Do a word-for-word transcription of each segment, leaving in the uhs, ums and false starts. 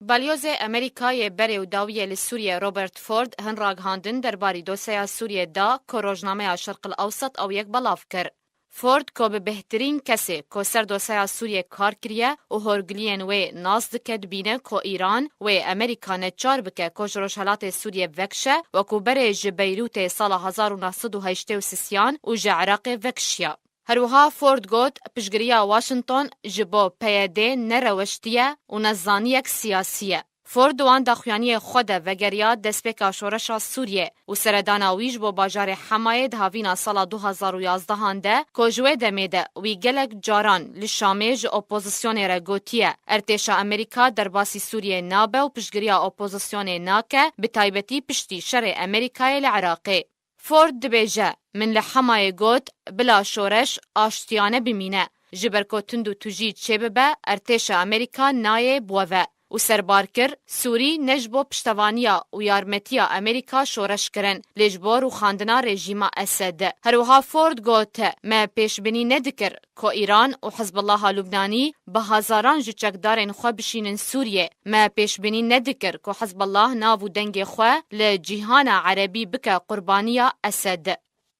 Balyozê Amerîka yê berê û dawiyê li Sûriyê Robert Ford hin ragihandin derbarî dosyeya Sûriyê da ku rojnameya Şerq el Ewsat ew yek belav kir. Ford ku bi bêhtirîn kesê ku ser dosyeya Sûriyê kar kiriye û horgiliyên wê nas dike dibîne ku Îran wê Amerîka neçar bike ku ji Rojhelatê Sûriyê vekişe, wekû berê ji Beyrûtê sala hezar û neh sed û heştê û sisiyan û ji Iraqê vekişiya. Her wiha Ford got, piştgiriya Washington ji bo P Y D ne reweştî ye û ne zaniyek siyasî ye. Ford di wan daxuyaniyê xwe de vegeriya destpêka şoreşa Sûriyê û seredana wî ji bo bajarê Hemayê di havîna sala du hazar û yazdehan de, ku ji wê demê de wî gelek caran li Şamê ji opozisyonê re gotiye, Ertêşa Amerîka derbasî Sûriyê nabe û piştgiriya opozisyonê nake, bi taybetî piştî şerê Amerîkayê li Iraqê. Ford dibêje, Min li Hemayê got, bila şoreş aştiyane bimîne. Ji ber ku tund û tujî çêbibe, ertêşa Amerîka nayê bi we ve. Û serbar kir, Sûrî ne ji bo piştevaniya û yarmetiya Amerîka şoreş kirin, lê ji bo rûxandina rejîma Esed. Her wiha Ford got, Me pêşbînî nedikir ku Îran û Hizbullaha Lubnanî bi hezaran ji çekdarên xwe bişînin Sûriyê. Me pêşbînî nedikir ku Hizbullah nav û dengê xwe li cîhana erebî bike qurbaniya Esed.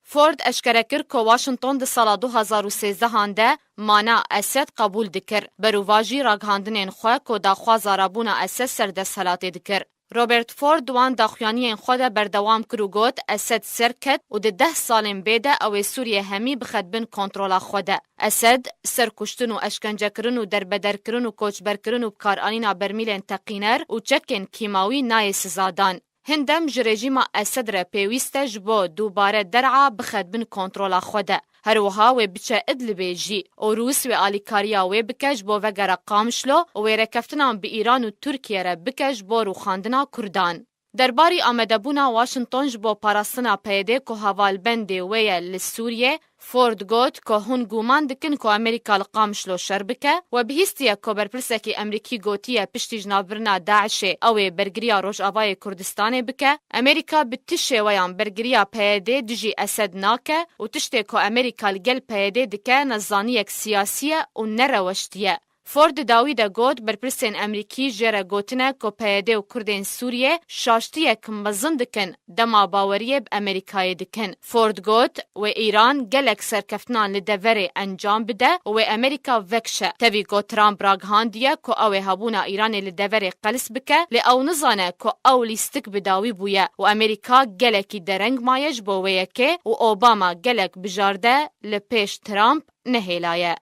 Ford eşkere kir ku Washington di sala du hazar û sêzdehan de mana Esed qebûl dikir, berûvajî ragihandinên xwe ku daxwaza rabûna Esed ser desthilatê dikir. Robert Ford di wan daxuyaniyên xwe de berdewam kir û got, Esed serket û di deh salên bê de ew ê Sûriyê hemî bixe di bin kontrola xwe de. Esed, ser kuştin û eşkencekirin û derbederkirin û koçberkirin û bikaranîna bermîlên teqîner û çekên kîmawî nayê sizadan. Hin dem ji rejîma Esed re pêwîst e ji bo dubare der'a bixe di bin kontrola xwe de. Her wiha wê biçe Idlibê jî û Rûs wê alîkariya wê bike ji bo vegera Qamişlo û wê rêkeftinan bi Îran û Tirkiye re bike ji bo rûxandina Kurdan. Derbarî amadebûna Washington ji bo parastina P Y D ku hevalbendê wê ye li Sûriyê, Ford got ku hûn guman dikin ku Amerîka li Qamişlo şer bike. We bihîstiye ku berpirsekî Emerîkî gotiye piştî ji navbirina DAIŞê ew ê bergiriya Rojavayê Kurdistanê bike. Amerîka bi ti şêweyan bergiriya P Y D dijî Esed nake û tiştê ku Amerîka li gel P Y D dike nezaniyek siyasî ye û ne reweştî ye. Ford di dawî de got, berpirsên Emerîkî jê re gotine ku P Y D û Kurdên Sûriyê şaştiyek mezin dikin, dema baweriyê bi Amerîkayê dikin. Ford got, Wê Îran gelek serkeftinan li deverê encam bide û wê Amerîka vekişe. Tevî ku Trump ragihandiye ku ew ê hebûna Îranê li deverê qels bike, lê ew nizane ku ew lîstik bi dawî bûye û Amerîka gelekî dereng maye ji bo wê yekê û Obama gelek bijarde li pêş Trump nehêlaye.